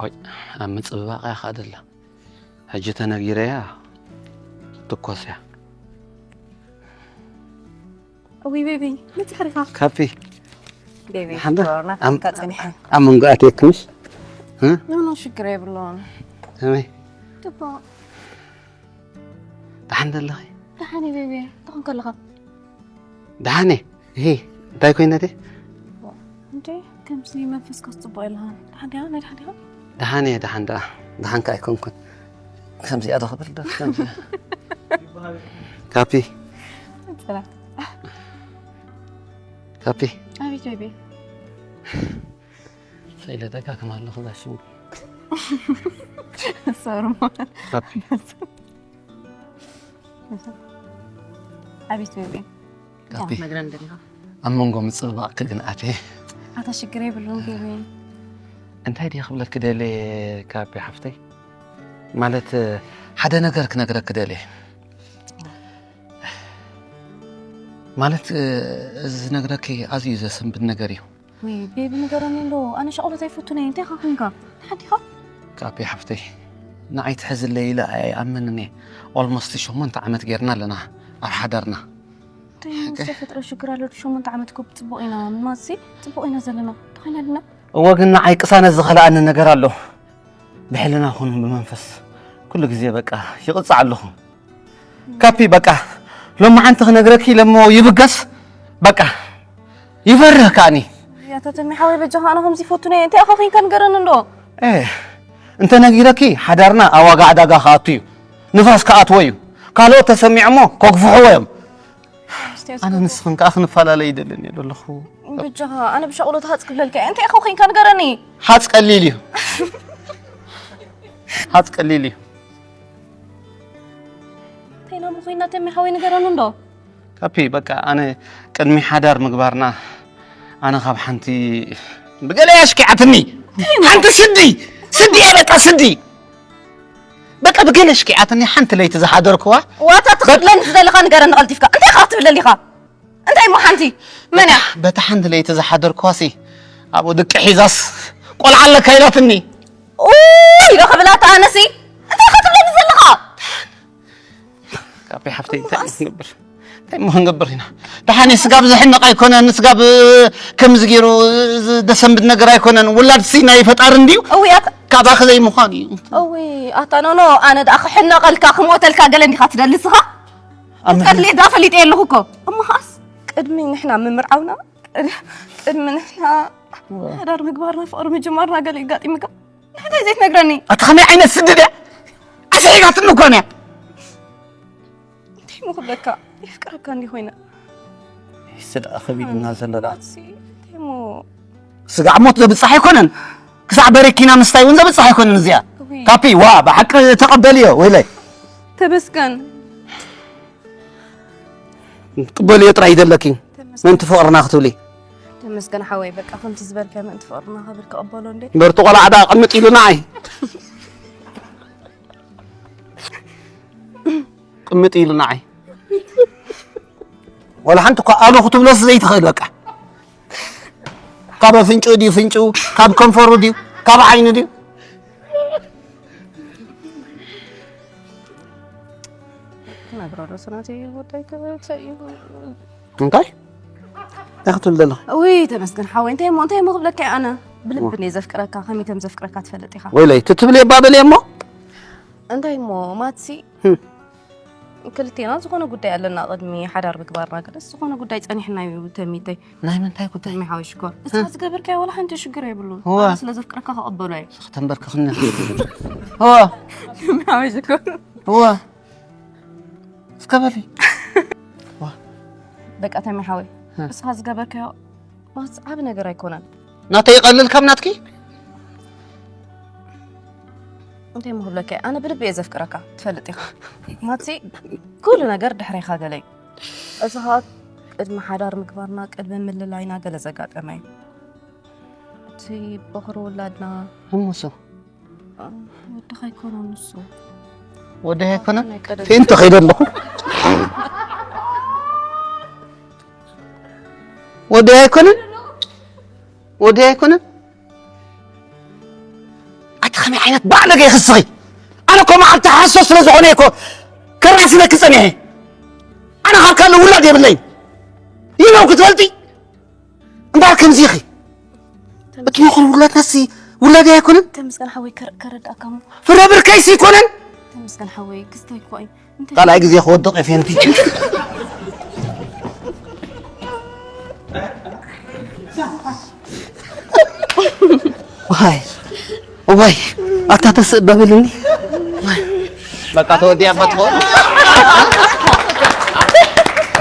ኦይ፣ ኣብ ምጽብባቕ እያ ኸኣ ደላ። ሕጂ ተነጊረያ ትኮስ እያ። እዊ ቤቢ፣ መጻሕ ዲኻ? ካፒ፣ ቤቢ፣ ሓንዳ? ኮሮና ኣም- ካጸኒሐ። ኣብ መንጎ ኣትየክምሽ? ኖ ኖ፣ ሽግር የብሉን። ከመይ? ጽቡቕ። ደሓን ደለኺ? ደሓን እየ ቤቢ፣ እንታይ ኮንካ ኣለኻ? ደሓን እየ። እሂ፣ እንታይ ኮይነቲ? እንዴ፣ ከምዚ መንፈስካስ ጽቡቕ የለኻን። ደሓን ዲኻ? ናይ ደሓን ዲኻ? ደሓን እየ፣ ደሓን ደኣ። ደሓን ከ ኣይኮንኩን። ከምዚኣ ዶ ክብል ዶ? ከምዚኣ። ካፒ፣ ጽናሕ። ካፒ። ኣቤት ቤቢ። ሰኢለ ደጋግም ኣለኹ እዛ ሽሙ። ሶሪ እሞ። ካፒ። ኣቤት ቤቢ። ካፒ። ነግረን ደሊኻ። ኣብ መንጎ ምጽብባቕ ክግንኣት እየ። ኣታ ሽግር የብሉን ቤቢ። እንታይ ድየ ክብለኪ ደልየ ካፒ ሓፍተይ? ማለት ሓደ ነገር ክነግረኪ ደልየ። ማለት እዚ ዝነግረኪ ኣዝዩ ዘሰንብድ ነገር እዩ። ወይ ቤቢ ንገረኒ እንዶ፣ ኣነ ሻቕሎት ኣይፈቱን እየ። እንታይ ኢኻ ኮንካ? ደሓን ዲኻ? ካፒ ሓፍተይ፣ ንዓይ ትሕዝለይ ኢለ ኣይኣምንን እየ። ኦልሞስት ሸሞንተ ዓመት ጌርና ኣለና ኣብ ሓዳርና። እንታይ ምስ ተፈጥረ ሽግር ኣሎ? ሸሞንተ ዓመት እኮ ብጽቡቕ ኢና፣ ማሲ ጽቡቕ ኢና ዘለና። እንታይ ኢና ኣለና? እወ ግን ንዓይ ቅሳነት ዝኸልኣኒ ነገር ኣሎ። ብሕልና ኹን ብመንፈስ ኩሉ ግዜ በቃ ይቕጻዕ ኣለኹ። ካፒ በቃ ሎማዓንቲ ክነግረኪ ኢለ እሞ ይብገስ በቃ ይፈርህ ከኣኒ። ያታ ተሚ ሓወይ በጃኻ ኣነ ከምዚ ይፈቱን እየ። እንታይ ኢኻ ኮንካ ንገረኒ እንዶ? ኤ እንተ ነጊረኪ ሓዳርና ኣብ ዋጋ ዕዳጋ ክኣቱ እዩ። ንፋስ ክኣትዎ እዩ። ካልኦት ተሰሚዖሞ ከግፍሕዎ እዮም። ኣነ ንስኽን ከኣ ክንፈላለ ይደልን እየ ዘለኹ። በጃኻ ኣነ ብሻቕሎት ሃጽ ክብለልካ እየ። እንታይ ኢኻ ኮንካ ንገረኒ? ሓጽ ቀሊል እዩ። ሓጽ ቀሊል እዩ። እንታይ ኢና ኮይና ተሚ ሓወይ ንገረኒ እንዶ? ካፒ በቃ ኣነ ቅድሚ ሓዳር ምግባርና ኣነ ካብ ሓንቲ ብገለ ኣሽኪዓትኒ። ሓንቲ ስዲ ስዲ እያ በቃ ስዲ። በቃ ብገለ ኣሽኪዓትኒ ሓንቲ ለይቲ ዝሓደርክዋ። ዋታ ትኽብለኒ ዝደለኻ ንገረኒ ቀልጢፍካ። እንታይ ኢኻ ክትብለሊ ኢኻ? እንታይ እሞ ሓንቲ? መን እያ? በታ ሓንቲ ለይቲ ዝሓደርክዋሲ ኣብኡ ድቂ ሒዛስ ቆልዓ ኣለካ ኢላትኒ። ኡይ ዶ ክብላታ ኣነሲ? እንታይ ኢኻ ትብለኒ ዘለኻ? ካፒ ሓፍተይ እንታይ እሞ ክንገብር? እንታይ እሞ ክንገብር ኢና? ደሓን ስጋብ ዘሕንቕ ኣይኮነን፣ ስጋብ ከምዚ ገይሩ ደሰንብድ ነገር ኣይኮነን። ውላድሲ ናይ ፈጣሪ እንድዩ። እውይ ኣታ ካባኺ ዘይምዃኑ እዩ። እውይ ኣታ ኖኖ ኣነ ደኣ ክሕነቐልካ ክሞተልካ ገለ እንዲኻ ትደሊ ስኻ? ኣነ ትጸልእ ዳ ፈሊጠ ኣለኹ እኮ። እሞ ኸኣስ ቅድሚ ንሕና ምምርዓውና ቅድሚ ንሕና ሓዳር ምግባርና ፍቕሪ ምጅማርና ገለ ይጋጢምካ? ንሕታይ ዘይትነግረኒ? ኣቲ ከመይ ዓይነት ስድድ እያ? ኣስሒጋትኒ እኮ እያ። እንታይ እሞ ክብለካ? የፍቅረካ እንዲ ኮይነ። ስድኣ ከቢድና ዘለና። ኣንሲ እንታይ እሞ ስጋዕ ሞት ዘብፅሕ ኣይኮነን። ክሳዕ በረኪና ምስታይ እውን ዘብፅሕ ኣይኮነን እዚኣ። እውይ። ካፒ ዋ ብሓቂ ተቐበልዮ ወይለይ። ተመስገን። ቅበልዮ ጥራይ ይደለኪ። ተመስገን። ምእንቲ ፍቕርና ክትብሊ። ተመስገን ሓወይ በቃ ከምቲ ዝበልካዮ ምእንቲ ፍቕርና ክብል ክቕበሎ እንዴ። እምበር እቲ ቆልዓ ደኣ ቅምጥ ኢሉ ንዓይ። ቅምጥ ኢሉ ንዓይ። ወላ ሓንቲ እኳ ኣሎ ክትብሎስ ዘይትኽእል በቃ። ካብ ኣፍንጭኡ ድዩ ፍንጭኡ፣ ካብ ከንፈሩ ድዩ፣ ካብ ዓይኑ ድዩ? ክነግሮ ዶ ስናተይ ጉዳይ ክብል እዩ። እንታይ እንታይ ክትብል ዘለኻ? ውይ ተመስገን ሓወይ፣ እንታይ እሞ እንታይ እሞ ክብለካ እየ ኣነ። ብልቢ እየ ዘፍቅረካ፣ ከመይ ከም ዘፍቅረካ ትፈልጥ ኢኻ። ወይለይ ትትብል እየ ባበል እየ እሞ። እንታይ እሞ ማትሲ? ህም። ክልቴና ዝኾነ ጉዳይ ኣለና ቅድሚ ሓዳር ምግባርና፣ ግደስ ዝኾነ ጉዳይ ጸኒሕና እዩ ተሚተይ። ናይ ምንታይ ጉዳይ? ተሚ ሓወይ ሽኮር። እስኻ ዝገበርካዮ ዋላ ሓንቲ ሽግር የብሉን። እወ። ኣነ ስለ ዘፍቅረካ ክቕበሎ እየ። ተንበርክኽኒ። እወ። ተሚ ሓወይ ሽኮር። እወ። እስከ በሊ። በቃ ተሚ ሓወይ። እ። እስኻ ዝገበርካዮ ማትስ ዓቢ ነገር ኣይኮነን። ናተይ ይቐልል ካብ ናትኪ? እንታይ እሞ ክብለካ እየ? ኣነ ብልቢ እየ ዘፍቅረካ፣ ትፈልጥ ኢኻ። ማትሲ ኩሉ ነገር ድሕሬኻ ገለይ። እዚ ኸኣ ቅድሚ ሓዳር ምግባርና፣ ቅድሚ ምልላይና ገለ ዘጋጠመ እዩ። እቲ በኹሪ ውላድና እሞሱ? ወድኻ ኣይኮነን ንሱ። ወደይ ኣይኮነን? ናይ ቀደም ፌንቶ ከይደ ኣለኹ። ወደይ ኣይኮነን? ወደይ ኣይኮነን? ኣይ፣ ከመይ ዓይነት ባዕለገ ይኽስኺ? ኣነ እኮ መዓልቲ ሓሶት ስለ ዝኾነ እኮ ከራስነኪ ጸኒሐ። ኣነ ካብ ካልእ ውላድ የብለይን። ይነው ክትፈልጢ እምበኣር ከምዚ ኢኺ። እቲ ምኹር ውላድናሲ ውላድ ኣይኮነን። ተመስገን ሓወይ፣ ከር- ከረዳእካ እሞ። ፍረ ብርከይሲ ኣይኮነን። ተመስገን ሓወይ፣ ክስታይ እኮ እዩ። እንታይ ካልኣይ ግዜ ክወድቕ እየ ፌንቲ። ዋይ ዋይ፣ ኣታ ተስእ በብልኒ። በቃ ተወዲኣ እባ ትኸውን።